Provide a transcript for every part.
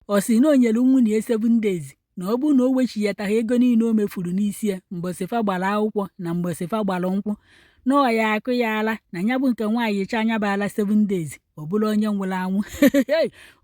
Ọ sị na o nyere nwunye ya 7 days, na ọ bụrụ na o wechighataghị ego niile o mefuru n'isi ya mbọsị fa gbara akwụkwọ na mbọsị fa gbara nkwụ, na ọ ya akụ ya ala, na ya bụ nke nwaanyị cha anya bụ ala 7 days, ọ bụrụ onye nwụrụ anwụ.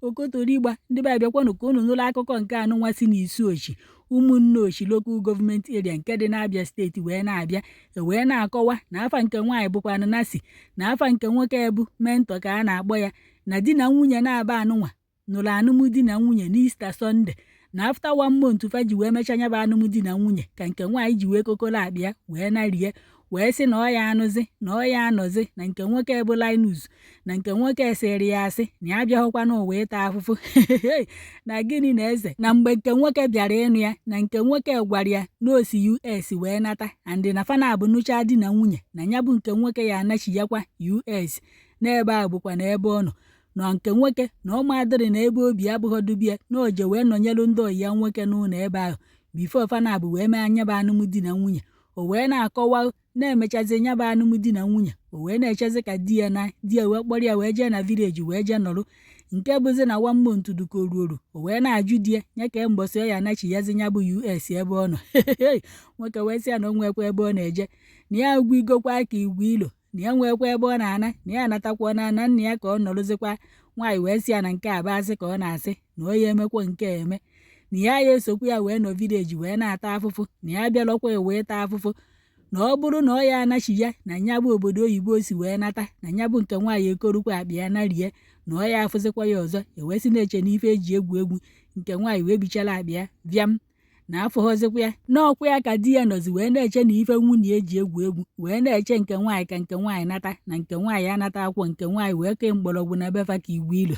Okotorigba, ndị be abịakwanụ ka unu nụrụ akụkọ nke anụnwa si n'Isuochi, Ụmụnneochi Local Government Area nke dị n'Abia Steeti wee na-abịa. E wee na-akọwa na afa nke nwaanyị bụkwanụ Nasi, na afa nke nwoke bụ Mentor ka a na-akpọ ya, na di na nwunye na-aba anụnwa nụrụ anụmdi na nwunye n'Easter Sunday, na after one month fa ji wee mecha nya bụ anụmdi na nwunye ka nke nwaanyị ji wee kokoro akpa ya wee narie, wee sị na ọ ya anụzi, na ọ ya anọzi na nke nwoke bụ Linus, na nke nwoke sịrị ya asị na ya abịaghịkwa n'ụwa ịta afụfụ na gịnị na eze, na mgbe nke nwoke bịara ịnụ ya, na nke nwoke gwara ya na o si US wee nata, and na fa na-abụ nụcha di na nwunye, na ya bụ nke nwoke ya anachiyakwa US n'ebe a bụkwa na ebe ọ nọ na nke nwoke na ọ madịrị na ebe obi abụghị dubie na o je wee nọnyelu ndị ọyị ya nwoke n'ụlọ ebe ahụ before fa na-abụ wee mee anya bụ anụmdi na nwunye. O wee na-akọwa na-emechazi nya bụ anụmdi na nwunye, o wee na-echezi ka di ya na di ya wee kpọrọ ya wee jee na village wee jee nọrọ, nke bụzi na one month duka oruoru. O wee na-ajụ di ya nye ka mbọsị ọ ya anachiyazi nya bụ US ebe ọ nọ. Nwoke wee sị ya na o nwekwa ebe ọ na-eje, na ya agwụ igokwa ka igwe ilo, na ya nwekwa ebe ọ na-ana, na ya anatakwa na ana nna ya ka ọ nọrụzikwa. Nwaanyị wee sị ya na nke a bụ asị ka ọ na-asị, na ọ ya emekwa nke eme, na ya ya esokwu ya wee nọ village wee na-ata afụfụ, na ya abịalọkwa wee taa afụfụ, na ọ bụrụ na ọ ya anachi ya na nya bụ obodo oyibo si wee nata, na nya bụ nke nwaanyị ekorukwa akpa ya narie, na ọ ya afụzikwa ya ọzọ. Ewee sị na-eche na ife eji egwu egwu, nke nwaanyị wee bichara akpa ya bịam na afụghọzikwa ya n'ọkwa ya ka di ya nọzi wee na-eche na ife nwunye eji egwu egwu, wee na-eche nke nwaanyị ka nke nwaanyị nata, na nke nwaanyị anata akwụkwọ, nke nwaanyị wee kee mgbọrọgwụ na befa ka igwe ilo.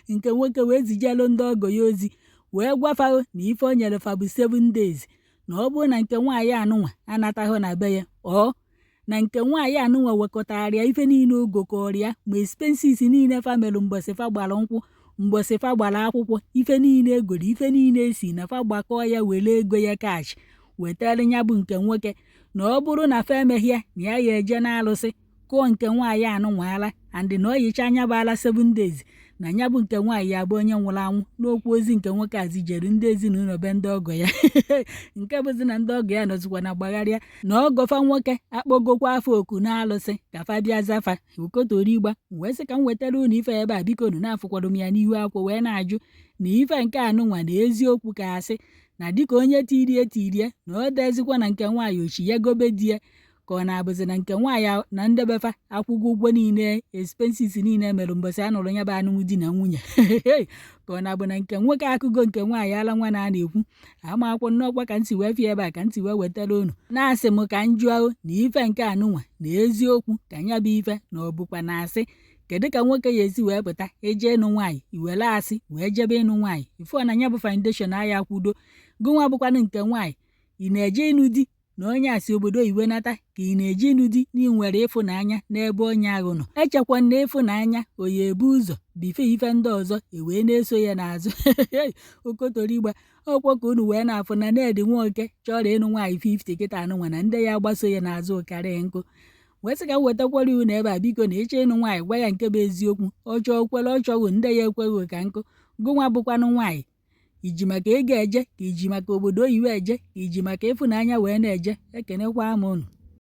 Nke nwoke wee zijelu ndị ọgọ ya ozi wee gwafa na ife o nyere fa bụ 7 days, na ọ bụrụ na nke nwaanyị anụnwa anatahụ na be ya, ọ na nke nwaanyị anụnwa wekọtara ya ife niile o gokọrọ ya, ma expenses niile fa melụ mbọsị fa gbara nkwụ, mbọsị fa gbara akwụkwọ, ife niile egoro, ife niile esi na fa gbakọọ ya, were ego ya cash wetara ya bụ nke nwoke, na ọ bụrụ na fa emeghị ya, na ya ya eje na-alụsị kụọ nke nwaanyị anụnwa ala, and na ọ yicha anya bụ ala 7 days, na ya bụ nke nwaanyị ya bụ onye nwụrụ anwụ. N'okwu ozi nke nwoke a zijere ndị ezinụlọ be ndị ọgọ ya, nke bụzi na ndị ọgọ ya nọzikwa na gbagharịa, na ọgọfa nwoke akpọgokwa afọ oku na-alụsị ka fa bịa zafa. Okotorigba, wee sị ka m wetara unu ife ebe a, biko unu na-afụkwado m ya n'ihu akwụkwọ, wee na-ajụ na ife nke anụnwa na eziokwu ka asị, na dịka onye tirie tirie na ọ dezikwa na nke nwaanyị ochi ya gobe di ya, ka ọ na-abụzi na nke nwaanyị na ndebefa akwụgo ụgwọ niile, expenses niile mere mbọsị a nụrụ ya bụ anụmdi na nwunye, ka ọ na-abụ na nke nwoke akụgo nke nwaanyị ala nwa na a na-ekwu ama akwụkwọ nnọọkwa ka ntị wee fie ebe a ka ntị wee wetara unu. Na-asị m ka m jụọ na ife nke anụnwa na eziokwu ka nya bụ ife na ọ bụkwa na asị. Kedu ka nwoke ya esi wee pụta eje ịnụ nwaanyị, iwere asị wee jebe ịnụ nwaanyị, ifo na ya bụ foundation aya kwudo? Gụnwa bụkwanụ nke nwaanyị, ị na-eje ịnụ di na onye a si obodo oyibo nata, ka ị na-eje ịnụ di na ị nwere ịfụnanya n'ebe onye ahụ nọ? Echekwa na ịfụnanya oyi ebu ụzọ bife ife ndị ọzọ ewee na-eso ya n'azụ. Okotorigba, ọkwọ ka unu wee na-afụ na Ned Nwoke chọrọ ịnụ nwaanyị 50 kịta anụnwa, na ndị ya agbaso ya n'azụ karịa nkụ. Wee sị ka m wetakwara unu ebe a, biko, na ịchọ ịnụ nwaanyị, gwa ya nke bụ eziokwu. Ọ chọọ kwere, ọ chọghị, ndị ya ekweghị ka nkụ. Gụnwa bụkwanụ nwaanyị, iji maka ego eje, ka iji maka obodo oyibo eje, ka iji maka ịfụnanya wee na-eje? Ekenekwa m unu.